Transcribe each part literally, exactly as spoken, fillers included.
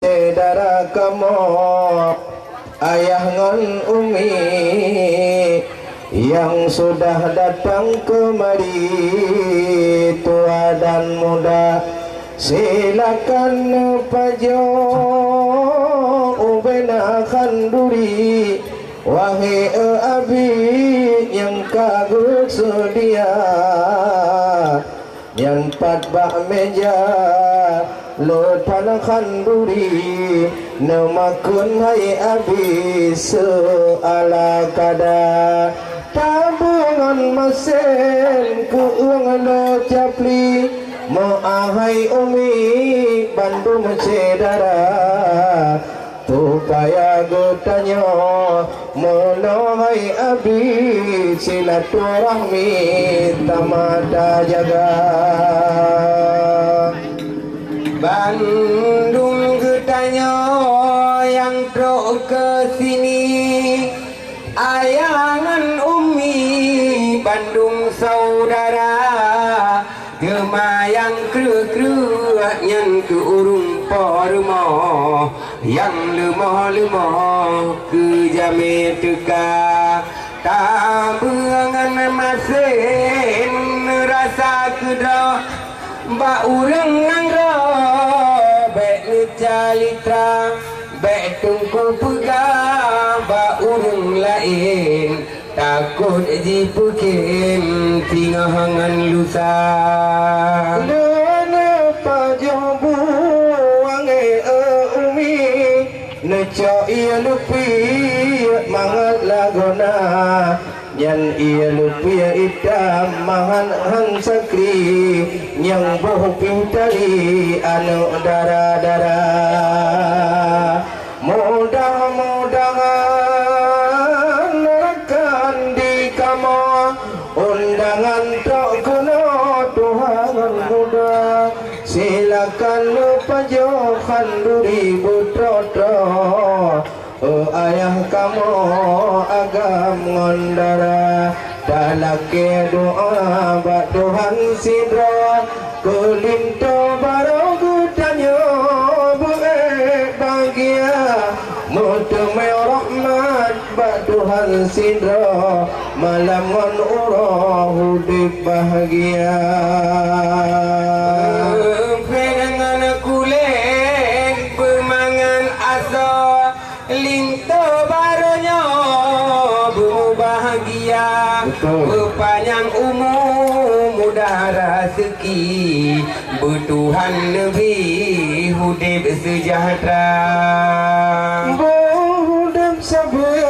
syedara kamoe, ayah ngon umi nyang sudah datang keumari, tuha dan muda. Silakan neupajoh ubena khanduri, wahé e abi nyang ka geuseudia. Nyan pat bak meja, le pan khanduri, neumakheun hai abi seuala kada. Tabeueng ngon masen keueung le capli, meuah hai umi bandum syedara. Supaya geutanyoe meunoe hai abi silaturahmi tamata jaga. Bandum geutanyoe nyang trok keu sini, ayah ngon umi bandum saudara. Teuma nyang kreueh-kreueh nyan keu ureuëng po rumoh, nyang leumoh-leumoh keu jamé teuka. Tabeueng ngon masen rasa keudroe bak ureuëng nanggroe, bék neucalitra, bék teungku peugah bak ureuëng laén. Takot jipeukém singoh ngon lusa. Leuneuk pajoh buang e umi, neucok ie lupi mangat lagoena. Nyan ie lupi itam mangat han sakri, nyang boh pih tali aneuëk dara-dara. Mudah-mudahan rakan di kamoe undangan trok keunoe tuha ngon muda. Silakan neupajoh khanduri beutroe-troe, oh ayah kamoe agam ngon dara. Talakée doá bak Tuhan sidroe, keu linto barô geutanyoe beuék bahgia, meuteumé rahmat bak Tuhan sidroe, malam ngon uroe udeb bahgia. Peureungan kulét beumangan asoe, linto barô nyoe beumubahgia. Beutôi. Beupanyang umu, mudah raseuki, beutuhan neubri udeb seujahteura. Beudeb sabe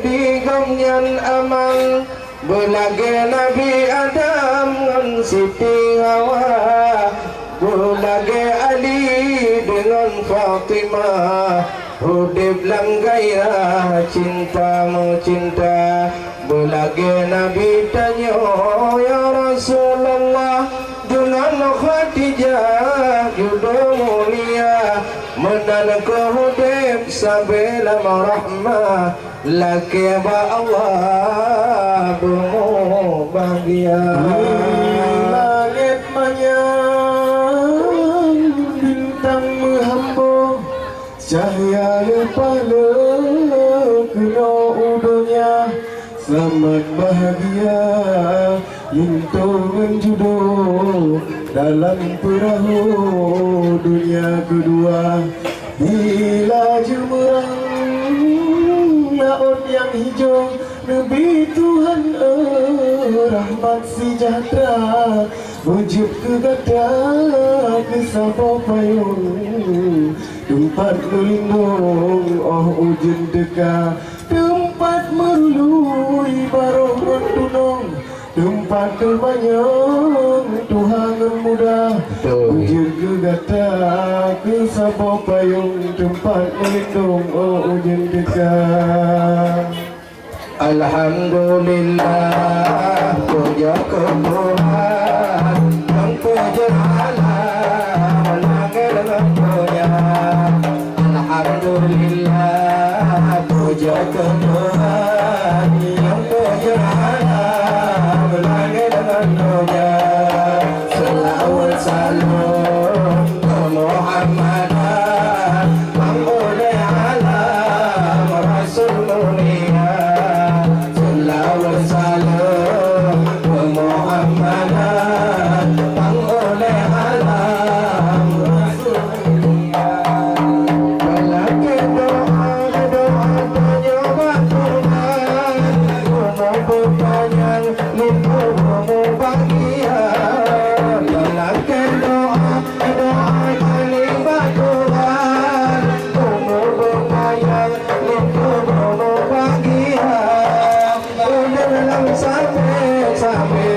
di gobnyan aman, beulagée Nabi Adam ngon Siti Hawa, beulagée Ali deungon Fatimah, udeb lam gairah cinta meucinta. Beulagée Nabi tanyoe, ya Rasulullah, deungon Khadijah judoe mulia, meunan keuh udeb sabe lam rahmah, lakée bak Allah beumubahgia. Langét manyang bintang meuhambo, cahya leupah le keunoe u donya. Selamat bahagia linto ngon judoe dalam peurahô donya keudua. Bila jeumeurang laôt nyang hijau, neubi Tuhan, eh, rahmat seujahteura beujeuet keu gata keu saboh payong, teumpat meulindong óh ujeuen teuka, teumpat meurului barôh ngon tunong, teumpat teumanyong tuha ngon muda. Betul. Beujeuet keu gata keu saboh payong, teumpat meulindong óh ujeuen teuka. Alhamdulillah, pujoe keu Tuhan, nyang peujeuet alam langét ngon donya. Alhamdulillah, pujoe keu Tuhan, nyang peujeuet alam langét ngon donya. Seulaweuet saleuem keu Muhammadan, Saleuem keu Muhammadan, pangulèe alam Rasul. Lakèe doa, doa tanyoe bak Tuhan, umu beupanyang, linto beumubagia. Lakèe doa, doa kali bak Tuhan, umu beupanyang, linto beumubagia. Udép lam sabe-sabe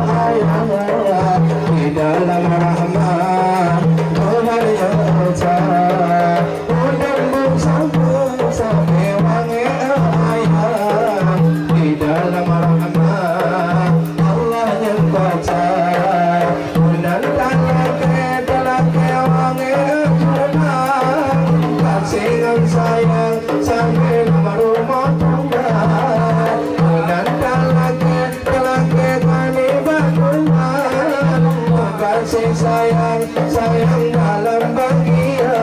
ayah, di dalam rahmat Tuhan nyata. Udép beusambot sabe wangée ayah, di dalam rahmat Allah nyang kuasa. Meunan talakée, talakée wangée jurnang, kasih ngon sayang sabe lam rumoh tangga. Meunan talakée, talakée kani bak Tuhan, kasih sayang, sayang dalam bahagia.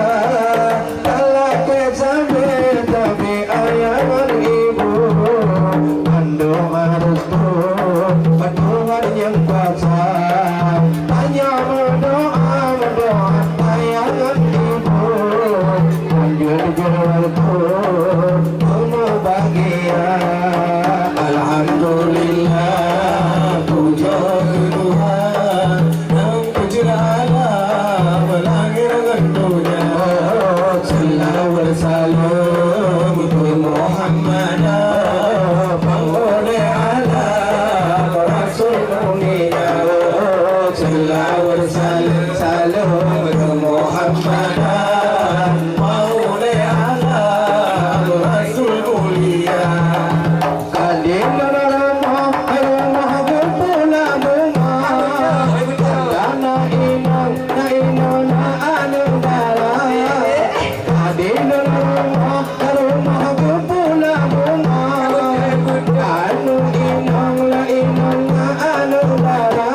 Talakée sabe tabi ayah ngon ibu, mandum harôh Tuhan nyang kuasa. Tanyoe meudoa, meudoa ayah ngon ibu, lanjut jeuet keu mubahagia. Alhamdulillah, pujoe keu Tuhan. Nyang peujeuet alam langét ngon donya. Seulaweuet saleuem keu Muhammadan, pangulèe alam Rasul mulia. Seulaweuet saleuem, saleuem keu Muhammadan, pangulèe alam Rasul mulia. Ka di dalam rumoh, rumoh geupeula beungoh. Ka na inong, na inong na aneuk dara. Ka di dalam rumoh, rumoh geupeula beungoh. Aneuk inong, na inong na aneuk dara.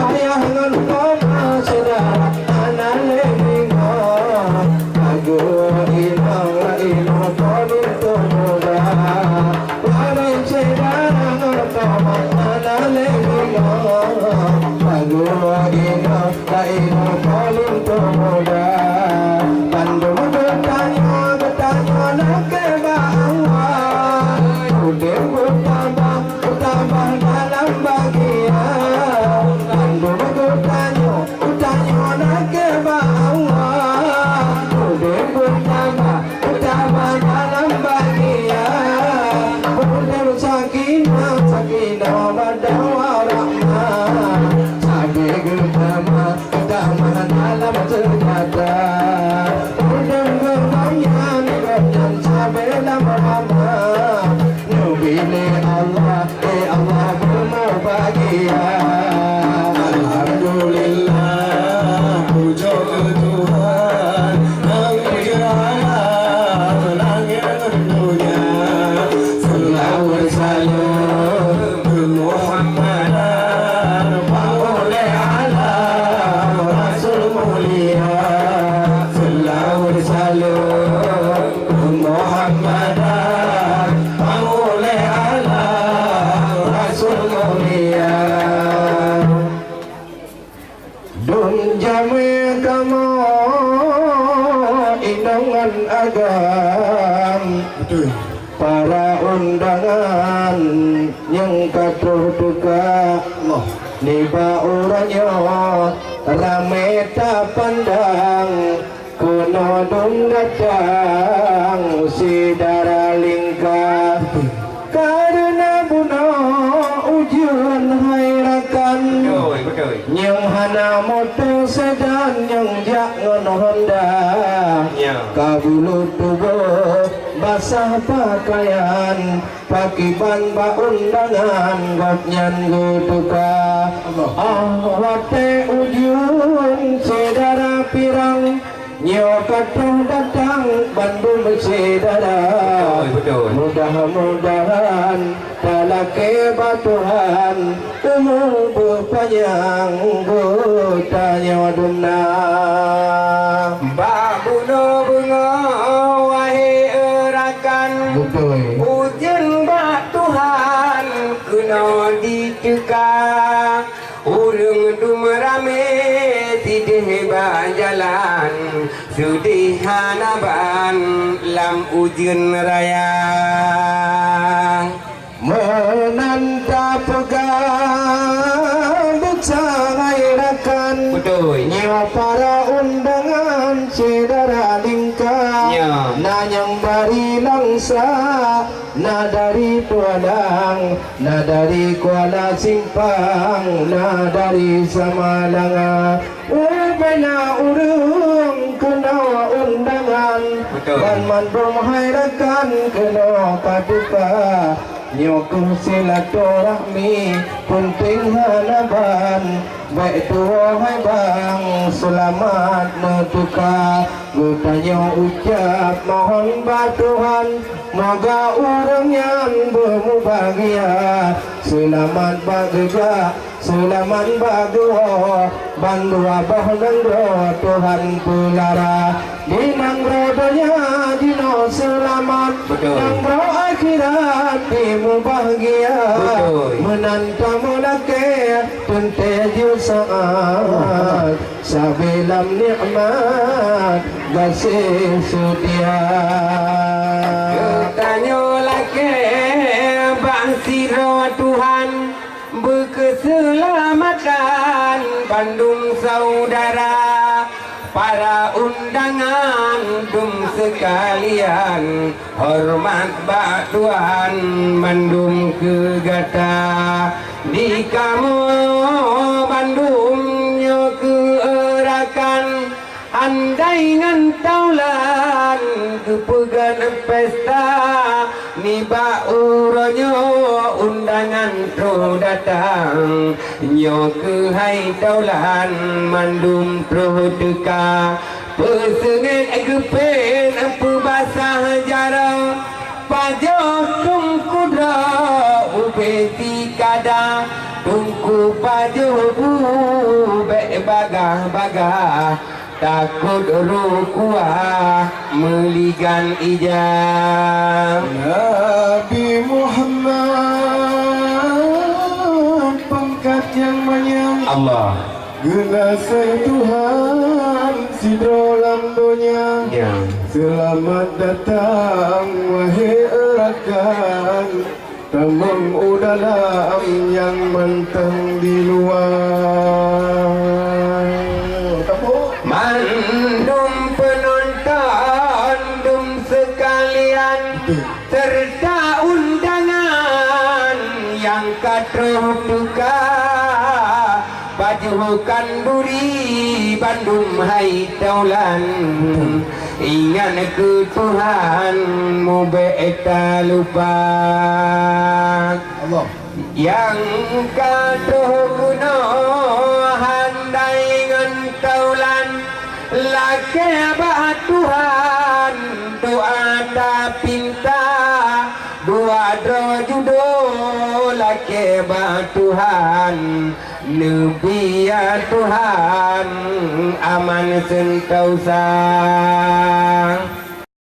Ayah ngon poma syedara hana lé deungoe, lagu inong, inong po linto muda. Pada syedara ngon poma hana lé deungoe, lagu inong, inong po linto muda. Bandum geutanyoe, geutanyoe lakèe bak Allah. Udép geutamah, geutamah dalam bahagia. Bandum geutanyoe, geutanyoe lakèe bak Allah. Udép geutamah, geutamah dalam bahagia. Udép sakinah, sakinah mawaddah warahmah. Sabe geutamah, geutamah dalam seujahtra. Udép geutanyoe, geutanyoe sabe lam rahmat. Neubi lé Allah, lé Allah beumubahagia. Alhamdulillah, pujoe keu Tuhan, nyang peujeuet alam langét ngon donya. Seulaweuet saleuem keu Muhammadan, pangulèe alam Rasul mulia. Seulaweuet saleuem Muhammadan, pangulèe alam Rasul mulia. Dum jamé kamoe inong ngon agam, beutôi, para undangan nyang ka troh teuka. Allah. Nibak uroe nyoe ramé tapandang, keunoe dum datang syedara lingka. Kareuna bunoe ujeuen hai rakan, beutôi, beutôi, nyang hana moto sedan, nyang jak ngon Honda. Ya. Ka bulut tuboh basah pakaian, pakiban bak undangan gobnyan geutuka. Allah. Ah, watèe ujeuen syedara pirang, nyoe ka troh datang bandum syedara. Beutôi, beutôi. Mudah-mudahan talakèe bak Tuhan, umu beupanyang geutanyoe dumna. Bak bunoe beungoh, wahé rakan, beutôi, ujeuen bak Tuhan. Nyoe diteuka ureuëng dum ramé sideh bak jalan, seudeh hana ban lam ujeuen raya. Meunan tapeugah desya hai rakan, beutôi, nyoe para undangan syedara lingka, ya, na nyang bari Langsa, na dari Padang, na dari Kuala Simpang, na dari Samalanga. Ubena ureuëng keunoe undangan, beutôi, banmandum hai rakan keunoe ka teuka. Nyoe kheueh silaturahmi, peunteng hana ban. Bék tuwoe hai bang, seulamat neuteuka. Geutanyoe ucab mohon bak Tuhan, moga ureuëng nyan beumubahgia. Seulamat bak geujak, seulamat bak geuwoe, bandua boh nanggroe Tuhan peulara. Di nanggroe donya jinoe seulamat, beutôi, nanggroe akhirat dimubahgia. Beutôi. Meunan tameulakée teuntée jeuet saát, sabe lam nikmat gaséh seutia. Geutanyoe lakée bak sidroe Tuhan, beukeuseulamatan bandum saudara, para undangan dum seukalian, horeumat bak Tuhan mandum keu gata. Di kamoe bandum nyoe keu rakan, andai ngon taulan geupeugét pesta, nibak uroe nyoe undangan troh datang. Nyoe keuhai taulan mandum troh teuka, peuseungét geupén peubasah jaroe, pajoh teungku droe ubé sikada, teungku pajoh bu bék bagah-bagah. Takot roh kuah meuligan ija. Nabi Muhammad pangkat nyang manyang, Allah, geunaséh Tuhan sidroe lam donya. Ya. Seulamat datang wahé rakan, tamong u dalam nyang mantong di luwa. Mandum peunonton dum seukalian, beutôi, seureuta undangan nyang ka troh teuka. Pajoh kanduri bandum hai taulan, ingat keu Tuhan mubék talupa. Allah. Nyang ka troh keunoe handai ngon taulan, lakée bak Tuhan doa tapinta. Dua droe judoe lakée bak Tuhan, neubri ya Tuhan aman seuntosa.